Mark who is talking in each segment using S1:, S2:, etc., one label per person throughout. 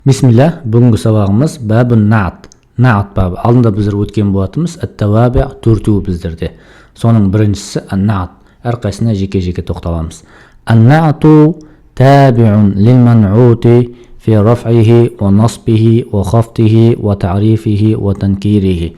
S1: Бисмилля, бүгінгі сабағымыз бабун наат, наат бабы. Алдында біздер өткен болатынбыз, ат-таваби төртеуі біздерде. Соның біріншісі ан-наат. Әрқайсысына жеке-жеке тоқталамыз. Ан-наату табиун лил ман'ути фи раф'ихи ва насбихи ва хафтихи ва та'рифихи ва танкирихи.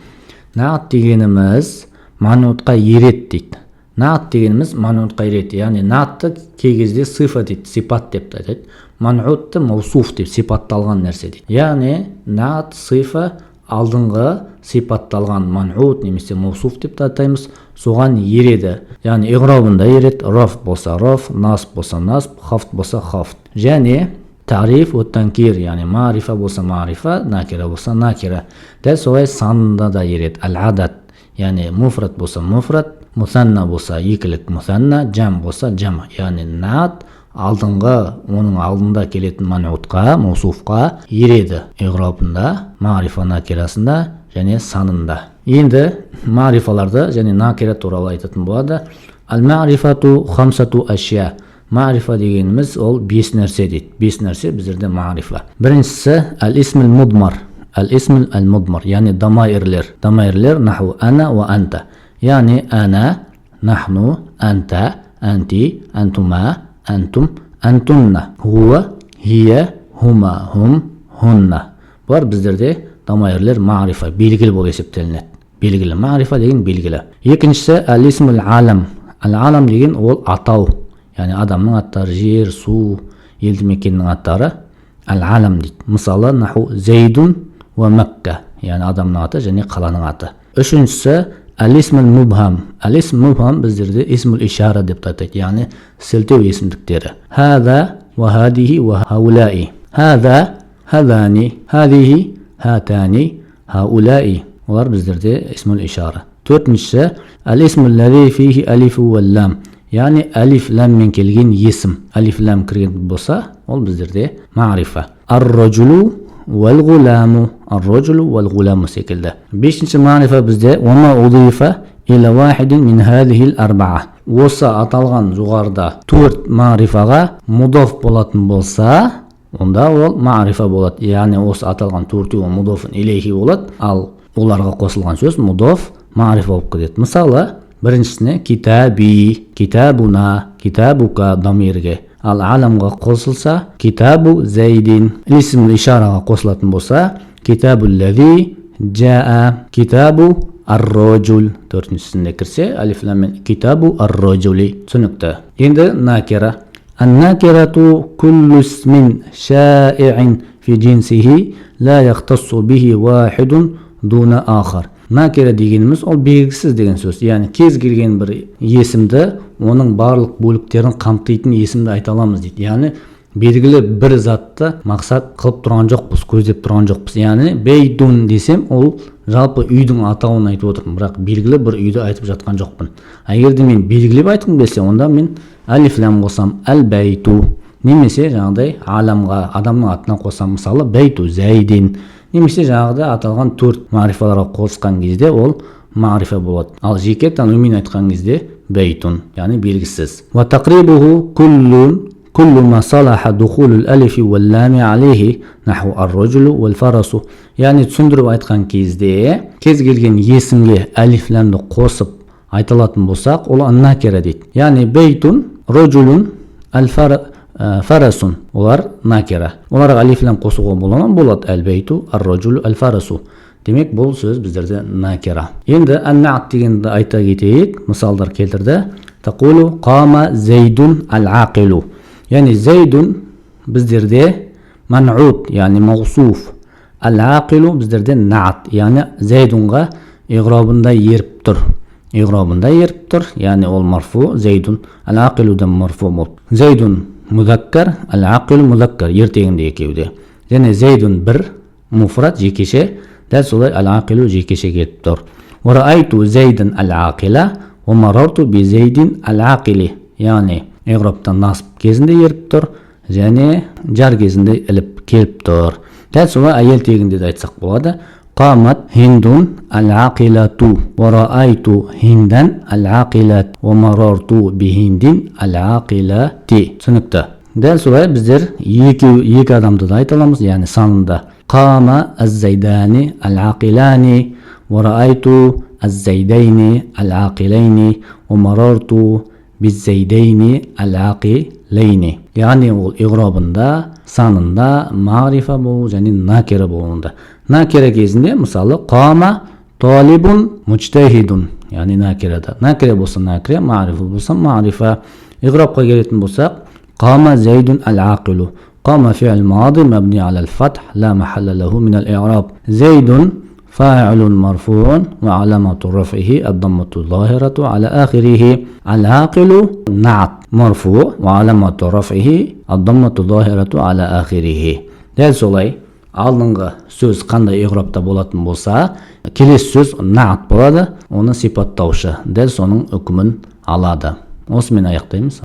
S1: Наат дегеніміз ман'утқа ереді дейді. Наат дегеніміз ман'утқа ереді. Яғни наатты кей кезде сифа дейді, сипат деп те айтады. Ман'утты маусуф деп сипатталған нәрсе дейді. Яғни наат сифа алдыңғы сипатталған ман'ут немесе маусуф деп те атаймыз, соған ереді. Яғни иғрабында ереді, раф болса раф, насб болса насб, хафт болса хафт. Және тариф уа танкир, яғни марифа болса марифа, накира болса накира. Дәл солай санында да ереді. Әл-адад, яғни муфрат болса муфрат, мусанна болса екілік мусанна, жам болса жам. Яғни наат алдыңғы, оның алдында келетін ман'утқа, маусуфқа ереді. Иғрабында, марифа накирасында және санында. Енді марифаларды және накира туралы айтатын болады. Әл-марифату хамсату ашия. Марифа дегеніміз ол бес нәрсе дейді. Бес нәрсе біздерде марифа. Біріншісі әл-исмул мудмар. Әл-исмул әл-мудмар, яғни дамайрлер. Дамайрлер наху ана уа анта. Яғни ана, нахну, анта, анти, антума, антум, антунна, хуа, хия, хума, хум, хунна. Бұлар біздерде дамайрлер марифа, белгілі болып есептелінеді. Белгілі, марифа деген белгілі. Екіншісі әл-исмул алам. Әл-алам деген ол атау. Яғни адамның аттары, жер, су, елді мекеннің аттары әл-алам дейді. Мысалы, наху зейдун уа Макка, яғни адамның аты және қаланың аты. Үшіншісі әл-исмул мубхам. Әл-исм мубхам біздерде исмул ишара деп те атайды, яғни сілтеу есімдіктері. Хаза уа хадихи уа хаулаи. Хаза, хазани, хадихи, хатани, хаулаи. Олар біздерде исмул ишара. Төртіншісі әл-исмул лази фихи алифу уа лам. Яғни алиф ламмен келген есім. Алиф лам кірген болса, ол біздерде марифа. Ар-ражулу уал-ғуламу, ар-ражулу уал-ғуламу секілді. Бесінші марифа бізде уама удифа иля вахидин мин хазихил арбаа. Осы аталған жоғарыда төрт марифаға мудоф болатын болса, онда ол марифа болады. Яғни осы аталған төртеуі мудоф илейхи болады, ал оларға қосылған сөз мудоф марифа болып кетеді. Мысалы, біріншісіне китаби, китабуна, китабука дамирге. Ал аламға қосылса китабу зайдин. Исм ишараға қосылатын болса китабу лази жаа, китабу ар-ражул. Төртіншісінде кірсе алиф ламмен китабу ар-ражули. Түсінікті. Енді накира. Ан-накирату куллу исмин шаи'ин фи джинсихи ла яхтассу бихи вахидун дуна ахар. Накира дегеніміз ол белгісіз деген сөз. Яғни кез келген бір есімді, оның барлық бөліктерін қамтитын есімді айта аламыз дейді. Яғни белгілі бір затты мақсат қылып тұрған жоқпыз, көздеп тұрған жоқпыз. Яғни бейтун десем, ол жалпы үйдің атауын айтып отырмын, бірақ белгілі бір үйді айтып жатқан жоқпын. А егер де мен белгілеп айтқым келсе, онда мен алиф лам қосам, әл бәйту, немесе жаңағыдай аламға, адамның атына қосам, мысалы бәйту зайдин, немесе жаңағыда аталған төрт марифаларға қосқан кезде ол марифа болады. Ал жеке танумен айтқан кезде бәйтун, яғни белгісіз. Уа тақрибуху куллун куллу ма салаха духулул алифи уал лами алейхи наху ар-ражулу уал фарасу. Яғни түсіндіріп айтқан кезде кез келген есімге алиф ламды қосып айталатын болсақ, ол накира дейді. Яғни бейтун, ражулун, әл фарасун, олар накира. Оларға алиф лам қосуға бола ма? Болады. Әл бейту, ар ражулу, әл фарасу. Демек, бұл сөз біздерде накира. Енді ан-наат дегенді айта кетейік. Мысалдар келтірді. Тақулу қама зайдун әл-ақилу. Яғни зайдун біздерде ман'ут, яғни маусуф. Әл-ақилу біздерде наат, яғни зайдунға иғрабында еріп тұр. Иғрабында еріп тұр, яғни ол марфу, зайдун әл-ақилудан марфу болды. Зайдун музаккар, әл-ақилу музаккар, ертегінде екеуі де. Және зайдун бір муфрат жекеше, дәл солай әл-ақилу жекеше келіп тұр. Уа раайту зайдан әл-ақила уа марарту би зайдин әл-ақили. Яғни иғрабта насб кезінде еріп тұр және жар кезінде іліп келіп тұр. Дәл солай әйел тегінде де айтсақ болады. Қамат хиндун әл-ақилату уа раайту хиндан әл-ақилат уа марарту би хиндин әл-ақилати. Түсінікті. Дәл солай біздер екеу, екі адамды да айта аламыз, яғни санында: қама аз-зайдани ал-ақилани, ва раайту аз-зайдайни ал-ақилайни, ва марарту биз-зайдайни ал-ақилайни. Яғни ол иғрабында, санында, мағрифа болу және накира болуында. Накира кезінде, мысалы, қама талибун мujтахидун, яғни накирада. Накира болса накира, мағрифа болса мағрифа. Иғрабқа келетін болсақ, قام زيد العاقل. قام فعل ماضي مبني على الفتح، لا محل له من الإعراب. زيد فاعل مرفوع وعلامة رفعه الضمة الظاهرة على آخره. العاقل نعت مرفوع وعلامة رفعه الضمة الظاهرة على آخره. Дәл солай алдыңғы сөз қандай иғрабта болатын болса, келесі сөз наат болады, оны сипаттаушы, дәл соның үкімін алады. Осымен аяқтаймыз.